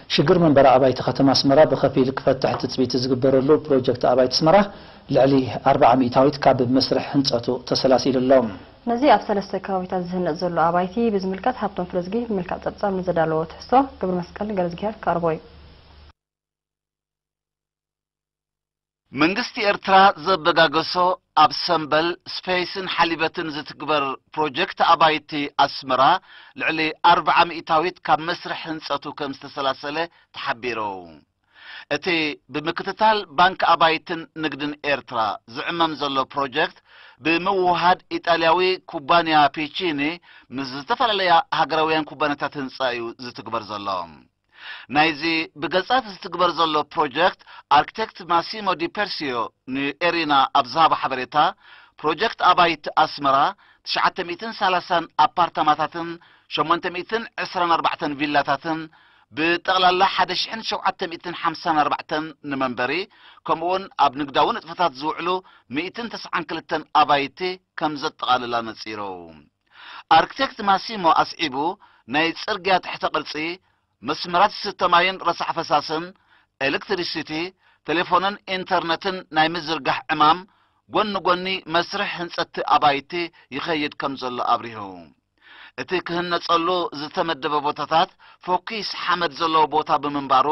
ሽግር መንበሪ ኣባይቲ ከተማ ኣስመራ ብኸፊል ክፈትሕ ትጽቢት ዝግበረሉ ፕሮጀክት ኣባይቲ ኣስመራ ልዕሊ ኣርብዓ ሚእታዊት ካብ መስርሕ ህንጸቱ ተሰላሲሉ ኣሎ። ነዚ ኣብ ሰለስተ ከባቢታት ዝህነጽ ዘሎ ኣባይቲ ብዝምልከት ሃብቶም ፍለዝጊ ብምልካት ጸብጻብ ንዘዳለዎ ትሕዝቶ ግብረ መስቀል ገረዝጊሄር ክቐርቦ እዩ። መንግስቲ ኤርትራ ዘበጋገሶ ኣብ ሰምበል፣ ስፔስን ሓሊበትን ዝትግበር ፕሮጀክት ኣባይቲ ኣስመራ ልዕሊ ኣርብዓ ሚእታዊት ካብ መስርሕ ህንጸቱ ከም ዝተሰላሰለ ተሓቢሩ። እቲ ብምክትታል ባንክ ኣባይትን ንግድን ኤርትራ ዝዕመም ዘሎ ፕሮጀክት ብምውሃድ ኢጣልያዊ ኩባንያ ፒቺኒ ምስ ዝተፈላለያ ሃገራውያን ኩባንያታት ህንጻ እዩ ዝትግበር ዘሎ። ናይዚ ብገጻት ዝትግበር ዘሎ ፕሮጀክት ኣርክቴክት ማሲሞ ዲ ፐርሲዮ ንኤሪና ኣብ ዝሃቦ ሓበሬታ፣ ፕሮጀክት ኣባይቲ ኣስመራ ትሽዓተ ሚእትን ሰላሳን ኣፓርታማታትን ሸሞንተ ሚእትን ዕስራን ኣርባዕተን ቪላታትን ብጠቕላላ ሓደ ሽሕን ሸውዓተ ሚእትን ሓምሳን ኣርባዕተን ንመንበሪ፣ ከምኡውን ኣብ ንግዳዊ ንጥፈታት ዝውዕሉ ሚእትን ተስዓን ክልተን ኣባይቲ ከም ዘጠቓልላ ነጺሩ። ኣርክቴክት ማሲሞ ኣስዒቡ፣ ናይ ጽርግያ ትሕተ ቅርጺ፣ መስመራት ዝስተ ማይን ረሳሕ ፈሳስን፣ ኤሌክትሪሲቲ፣ ቴሌፎንን ኢንተርነትን ናይ ምዝርጋሕ ዕማም፣ ጎኒ ጎኒ መስርሕ ህንጸት ኣባይቲ ይኸይድ ከም ዘሎ ኣብሪሁ። እቲ ክህነጸሉ ዝተመደበ ቦታታት ፎኪስ ሓመድ ዘለዎ ቦታ ብምንባሩ፣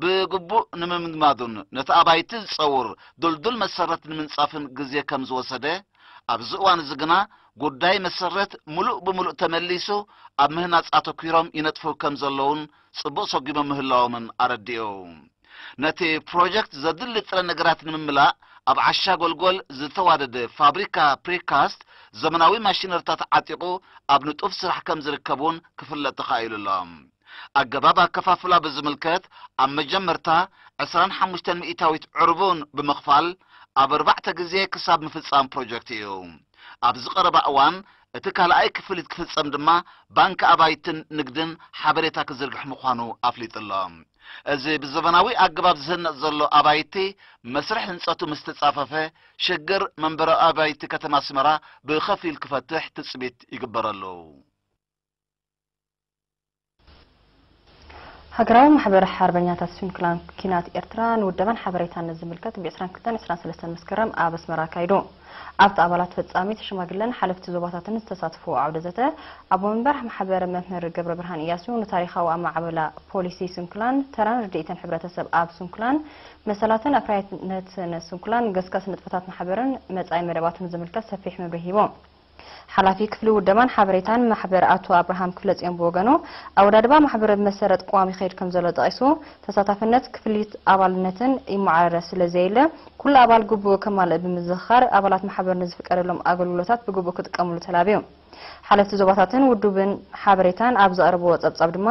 ብግቡእ ንምምድማዱን ነቲ ኣባይቲ ዝጸውር ድልዱል መሰረት ንምንጻፍን ግዜ ከም ዝወሰደ፣ ኣብዚ እዋን እዚ ግና ጉዳይ መሰረት ምሉእ ብምሉእ ተመሊሱ ኣብ ምህናጽ ኣተኲሮም ይነጥፉ ከም ዘለውን ጽቡቕ ሰጒሞም ምህላዎምን ኣረዲኡ። ነቲ ፕሮጀክት ዘድሊ ጥረ ነገራት ንምምላእ ኣብ ዓሻ ጎልጎል ዝተዋደደ ፋብሪካ ፕሪካስት ዘመናዊ ማሽነሪታት ዓጢቑ ኣብ ንጡፍ ስራሕ ከም ዝርከብ እውን ክፍለጥ ተኻኢሉ ኣሎ። ኣገባብ ኣከፋፍላ ብዝምልከት ኣብ መጀመርታ ዕስራን ሓሙሽተን ሚእታዊት ዕርቡን ብምኽፋል ኣብ ኣርባዕተ ግዜ ክሳብ ምፍጻም ፕሮጀክት እዩ። ኣብዚ ቀረባ እዋን እቲ ካልኣይ ክፍሊት ክፍጸም ድማ ባንኪ ኣባይትን ንግድን ሓበሬታ ክዝርግሕ ምዃኑ ኣፍሊጡ ኣሎ። እዚ ብዘበናዊ ኣገባብ ዝህነጽ ዘሎ ኣባይቲ መስርሕ ህንጸቱ ምስ ተጻፈፈ ሽግር መንበሪ ኣባይቲ ከተማ ኣስመራ ብኸፊል ክፈትሕ ትጽቢት ይግበረሉ። ሃገራዊ ማሕበር ሓርበኛታት ስንኩላን ኲናት ኤርትራ ንውደባን ሓበሬታን ዝምልከት ብ ዕስራን ክልተን ዕስራን ሰለስተን መስከረም ኣብ ኣስመራ ኣካይዱ። ኣብቲ ኣባላት ፈጻሚት ሽማግለን ሓለፍቲ ዞባታትን ዝተሳተፍዎ ዓውደ ዘተ፣ ኣቦ መንበር ማሕበር መምህር ገብረብርሃን እያሱ ንታሪኻዊ ኣመዓብላ ፖሊሲ ስንኩላን፣ ተራን ርድኢትን ሕብረተሰብ ኣብ ስንኩላን፣ መሰላትን ኣፍራይነትን ስንኩላን፣ ገስጋስ ንጥፈታት ማሕበርን መጻኢ መደባቱን ዝምልከት ሰፊሕ መብርሂ ሂቦም። ሓላፊ ክፍሊ ውደባን ሓበሬታን ማሕበር ኣቶ ኣብርሃም ክፍለጽዮን ብወገኑ፣ ኣወዳድባ ማሕበር ብመሰረት ቅዋም ይኸይድ ከም ዘሎ ጠቒሱ፣ ተሳታፍነት ክፍሊት ኣባልነትን ይመዓራረ ስለ ዘየለ፣ ኩሉ ኣባል ግቡኡ ከማልእ ብምዝኽኻር፣ ኣባላት ማሕበር ንዝፍቀደሎም ኣገልግሎታት ብግቡእ ክጥቀምሉ ተላብዩ። ሓለፍቲ ዞባታትን ውድብን ሓበሬታን ኣብ ዘቕረብዎ ጸብጻብ ድማ፣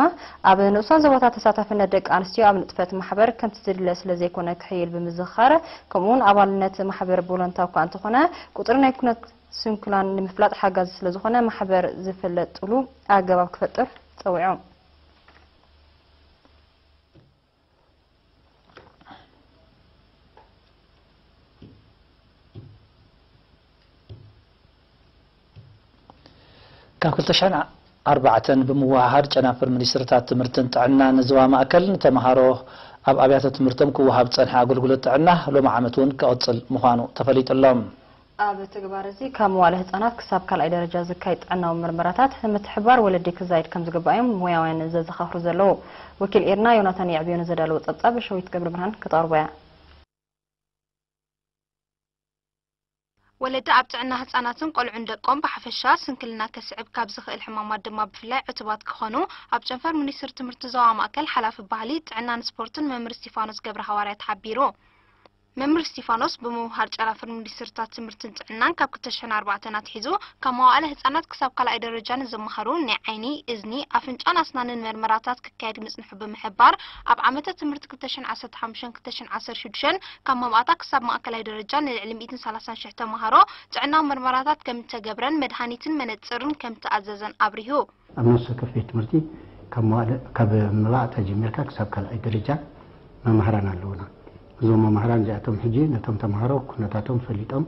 ኣብ ንኡሳን ዞባታት ተሳታፍነት ደቂ ኣንስትዮ ኣብ ንጥፈት ማሕበር ከምቲ ዝድለ ስለ ዘይኮነ ክሕይል ብምዝኽኻር፣ ከምኡ'ውን ኣባልነት ማሕበር ብወለንታ እኳ እንተኾነ፣ ቁጽሪ ናይ ኩነት ስንኩላን ንምፍላጥ ሓጋዚ ስለዝኾነ ማሕበር ዝፍለጥሉ ኣገባብ ክፈጥር ጸዊዖም። ካብ ክልተ ሽሕን ኣርባዕተን ብምውህሃድ ጨናፍር ሚኒስትርታት ትምህርትን ጥዕናን ዞባ ማእከል ንተምሃሮ ኣብ ኣብያተ ትምህርቶም ክወሃብ ዝጸንሐ ኣገልግሎት ጥዕና ሎሚ ዓመት እውን ክቕጽል ምዃኑ ተፈሊጡ ኣሎ። ኣብ ተግባር እዚ ካብ መዋእለ ህጻናት ክሳብ ካልኣይ ደረጃ ዝካየድ ጥዕናዊ ምርመራታት ንምትሕብባር ወለዲ ክዛይድ ከም ዝግባእ እዮም ሞያውያን ዘዘኻኽሩ ዘለዉ። ወኪል ኤርና ዮናታን የዕብዮ ንዘዳለዎ ጸብጻብ ሸዊት ገብረብርሃን ክተቕርቦ እያ። ወለዲ ኣብ ጥዕና ህጻናትን ቆልዑን ደቆም ብሓፈሻ ስንክልና ከስዕብ ካብ ዝኽእል ሕማማት ድማ ብፍላይ ዕቱባት ክኾኑ ኣብ ጨንፈር ሚኒስትሪ ትምህርቲ ዞባ ማእከል ሓላፊ ባህሊ፣ ጥዕናን ስፖርትን መምህር እስቲፋኖስ ገብረሃዋርያ ተሓቢሩ። መምህር እስቲፋኖስ ብምውሃድ ጨናፍር ሚኒስትርታት ትምህርትን ጥዕናን ካብ ክልተ ሽሕን ኣርባዕተን ኣትሒዙ ካብ መዋእለ ህጻናት ክሳብ ካልኣይ ደረጃ ንዝመሃሩ ናይ ዓይኒ፣ እዝኒ፣ ኣፍንጫን ኣስናንን መርመራታት ክካየድ ምጽንሑ ብምሕባር ኣብ ዓመተ ትምህርቲ ክልተ ሽሕን ዓሰርተ ሓሙሽተን ክልተ ሽሕን ዓሰርተ ሽዱሽተን ካብ መባእታ ክሳብ ማእከላይ ደረጃ ንልዕሊ ሚእትን ሰላሳን ሽሕ ተማሃሮ ጥዕናዊ መርመራታት ከም እተገብረን መድሃኒትን መነጽርን ከም እተኣዘዘን ኣብሪሁ። ኣብ ነፍሲ ወከፍ ቤት ትምህርቲ ካብ መዋእለ ካብ መባእታ ጀሚርካ ክሳብ ካልኣይ ደረጃ መማህራን ኣለዉና። እዞም መማህራን እዚኣቶም ሕጂ ነቶም ተማሃሮ ኩነታቶም ፈሊጦም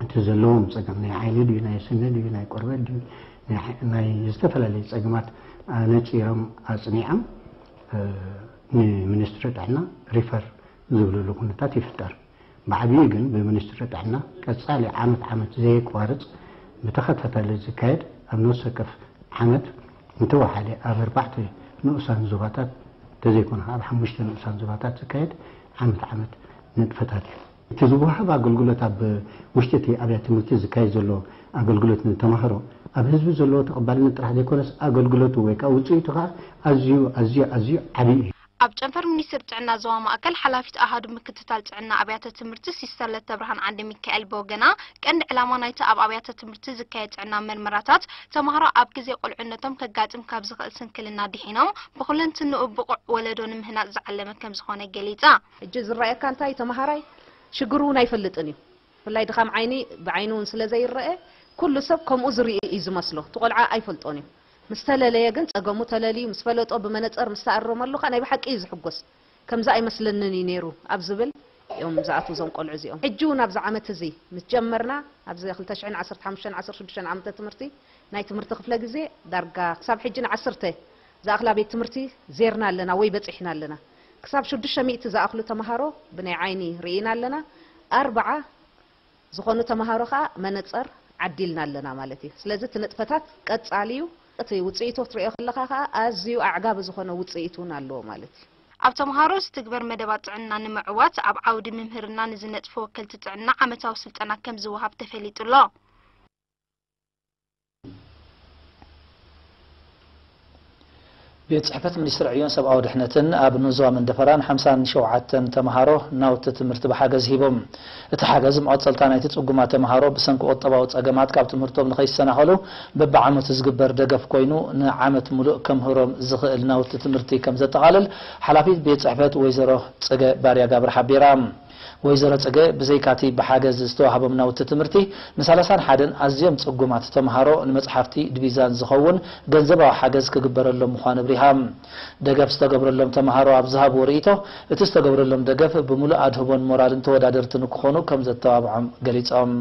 እቲ ዘለዎም ጸገም ናይ ዓይኒ ድዩ ናይ ስኒ ድዩ ናይ ቆርበት ድዩ ናይ ዝተፈላለዩ ጸገማት ኣነጺሮም ኣጽኒዖም ንሚኒስትሪ ጥዕና ሪፈር ዝብልሉ ኩነታት ይፍጠር። ብዓብዩ ግን ብሚኒስትሪ ጥዕና ቀጻሊ ዓመት ዓመት ዘየቋርጽ ብተኸታታሊ ዝካየድ ኣብ ነፍሲ ወከፍ ዓመት እንተወሓደ ኣብ ኣርባዕተ ንኡሳን ዞባታት እንተዘይኮነ ኣብ ሓሙሽተ ንኡሳን ዞባታት ዝካየድ ዓመት ዓመት ንጥፈታት እዩ። እቲ ዝወሃብ ኣገልግሎት ኣብ ውሽጢ እቲ ኣብያተ ትምህርቲ ዝካየድ ዘሎ ኣገልግሎት ንተማሃሮ ኣብ ህዝቢ ዘለዎ ተቐባልነት ጥራሕ ዘይኮነስ ኣገልግሎቱ ወይ ከዓ ውፅኢቱ ከዓ ኣዝዩ ኣዝዩ ኣዝዩ ዓብዪ እዩ። ኣብ ጨንፈር ሚኒስቴር ጥዕና ዞባ ማእከል ሓላፊት ኣሃዱ ምክትታል ጥዕና ኣብያተ ትምህርቲ ሲስተር ለተብርሃን ዓንደ ሚካኤል ብወገና፣ ቀንዲ ዕላማ ናይቲ ኣብ ኣብያተ ትምህርቲ ዝካየድ ጥዕና መርመራታት ተምሃሮ ኣብ ግዜ ቁልዕነቶም ከጋጥም ካብ ዝኽእል ስንክልና ድሒኖም ብኹለንትንኡ ብቑዕ ወለዶ ንምህናጽ ዝዓለመ ከም ዝኾነ ገሊጻ። ሕጂ ዝረኣየካ እንታይ ተምሃራይ ሽግሩ እውን ኣይፈልጥን እዩ። ብፍላይ ድኻም ዓይኒ ብዓይኑ እውን ስለ ዘይረአ ኩሉ ሰብ ከምኡ ዝርኢ እዩ ዝመስሎ። እቲ ቆልዓ ኣይፈልጦን እዩ። ምስ ተለለየ ግን ጸገሙ ተለልዩ ምስ ፈለጦ ብመነጸር ምስ ተኣረመሉ ከኣ ናይ ብሓቂ እዩ ዝሕጎስ። ከምዚ ኣይመስለንን እዩ ነይሩ ኣብ ዝብል እዮም ዝኣትዉ እዞም ቆልዑ እዚኦም። ሕጂ እውን ኣብዚ ዓመት እዚ ምስ ጀመርና ኣብዚ ክልተ ሽሕን ዓሰርተ ሓሙሽተን ዓሰርተ ሽዱሽተን ዓመተ ትምህርቲ ናይ ትምህርቲ ክፍለ ግዜ ዳርጋ ክሳብ ሕጂ ንዓሰርተ ዝኣኽላ ቤት ትምህርቲ ዜርና ኣለና ወይ በጺሕና ኣለና። ክሳብ ሽዱሽተ ሚእቲ ዝኣኽሉ ተምሃሮ ብናይ ዓይኒ ርኢና ኣለና። ኣርብዓ ዝኾኑ ተምሃሮ ከኣ መነጸር ዓዲልና ኣለና ማለት እዩ። ስለዚ እቲ ንጥፈታት ቀጻሊ እዩ። እቲ ውጽኢቱ ክትሪኦ ከለኻ ከኣ ኣዝዩ ኣዕጋቢ ዝኾነ ውጽኢት እውን ኣለዎ ማለት እዩ። ኣብ ተምሃሮ ዝትግበር መደባት ጥዕና ንምዕዋት ኣብ ዓውዲ ምምህርና ንዝነጥፉ ወከልቲ ጥዕና ዓመታዊ ስልጠና ከም ዝወሃብ ተፈሊጡ ኣሎ። ቤት ጽሕፈት ሚኒስትሪ ዕዮን ሰብኣዊ ድሕነትን ኣብ ኑዞባ መንደፈራን ሓምሳን ሸውዓተን ተምሃሮ ናውቲ ትምህርቲ ብሓገዝ ሂቦም። እቲ ሓገዝ መቐጸልታ ናይቲ ጽጉማት ተምሃሮ ብሰንኪ ቁጠባዊ ጸገማት ካብ ትምህርቶም ንኸይሰናኸሉ በብዓመቱ ዝግበር ደገፍ ኮይኑ ንዓመት ሙሉእ ከምህሮም ዝኽእል ናውቲ ትምህርቲ ከም ዘጠቓልል ሓላፊት ቤት ጽሕፈት ወይዘሮ ጽገ ባርያ ጋብር ሓቢራ። ወይዘሮ ጽገ ብዘይካቲ ብሓገዝ ዝተዋህቦም ናውቲ ትምህርቲ ንሳላሳን ሓደን ኣዝዮም ጽጉማት ተምሃሮ ንመጽሓፍቲ ድቪዛን ዝኸውን ገንዘባዊ ሓገዝ ክግበረሎም ምዃኑ ኣብሪሃ። ደገፍ ዝተገብረሎም ተምሃሮ ኣብ ዝሃብዎ ርእይቶ እቲ ዝተገብረሎም ደገፍ ብምሉእ ኣድህቦን ሞራልን ተወዳደርቲ ንክኾኑ ከም ዘተባብዖም ገሊጾም።